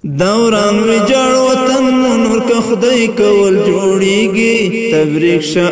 دوران ویجاړ وطن مو نور که خدای کول جوړیږي تبریک شه.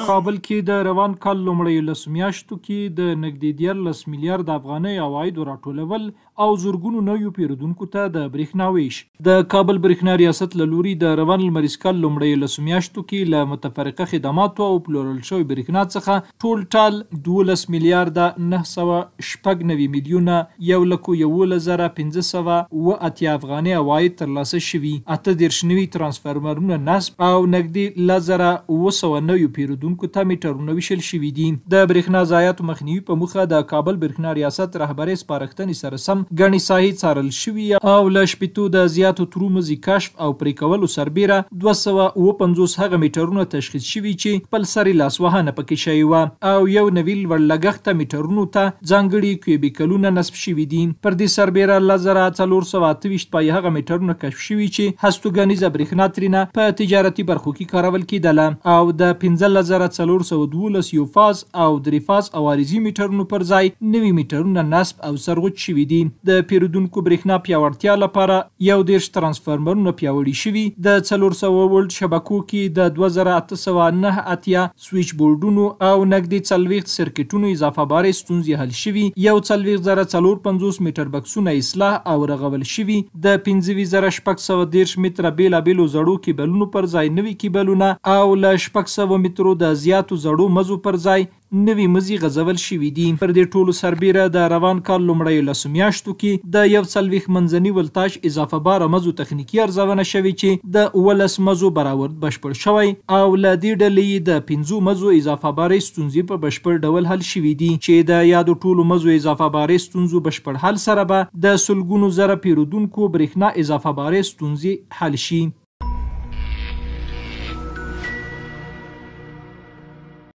کابل کې د روان کال لومړیو لسو میاشتو کې د نږدې 13 میلیارد افغانۍ عوایدو راټولول او زرګونو نویو پیرودونکو ته د برېښنا ویش. د کابل برېښنا ریاست له لوري د روان لمریز کال لومړیو لسو میاشتو کې له متفرقه خدماتو او پلورل شوې برېښنا څخه ټول ټال 12 میلیارده 996 میلیونه 1,11,587 افغانۍ عواید ترلاسه شوي، 38 نوي ترانسفرمرونه نصب او نږدې 10,700 نویو پیرودونکو ته میټرونه ویشل شوي دي. د برېښنا ضایعاتو مخنیوي په موخه د کابل برېښنا ریاست رهبرۍ سپارښتنې سره سم ګڼې ساحې څارل شوي او له 60 د زیاتو ترو مزي کشف او پرې کولو سربېره 257 هغه میټرونه تشخیص شوي چې خپل سرې لاسوهنه پکې شوې وه او 91 لوړ لګښته میټرونو ته ځانګړي کیوبیکلونه نصب شوي دي. پر دې سربېره 1,428 پای هغه میټرونه کشف شوي چې هستوګنیزه برېښنا ترېنه په تجارتي برخو کې کارول کېدله او د 15,412 یو فاز او درې فاز او عارضي میټرونو پر ځای نوي میټرونه نصب او سرغوچ شوي دي. د پیرودونکو برېښنا پیاوړتیا لپاره 31 ترانسفرمرونه پیاوړي شوي، د 400 ولټ شبکو کې د 2889 سویچ بورډونو او نږدې 40 سرکټونو اضافه بارې ستونزې حل شوي، 41,054 میټر بکسونه اصلاح او رغول شوي، د 25,630 متره بېلابېلو زړو کیبلونو پر ځای نوي کیبلونه او له 600 مترو د زیاتو زړو مزو پر ځای نوي مزي غځول شوي دي. پر دې ټولو سربېره د روان کال لومړیو لسو میاشتو کې د 41 منځني ولتاژ اضافه باره مزو تخنیکي ارزونه شوې چې د 17 مزو برآورد بشپړ شوی او له دې ډلې یې د 5 مزو اضافه بارې ستونزې په بشپړ ډول حل شوي دي چې د یادو ټولو مزو اضافه بارې ستونزو بشپړ حل سره به د سلګونو زره پیرودونکو برېښنا اضافه بارې ستونزې حل شي.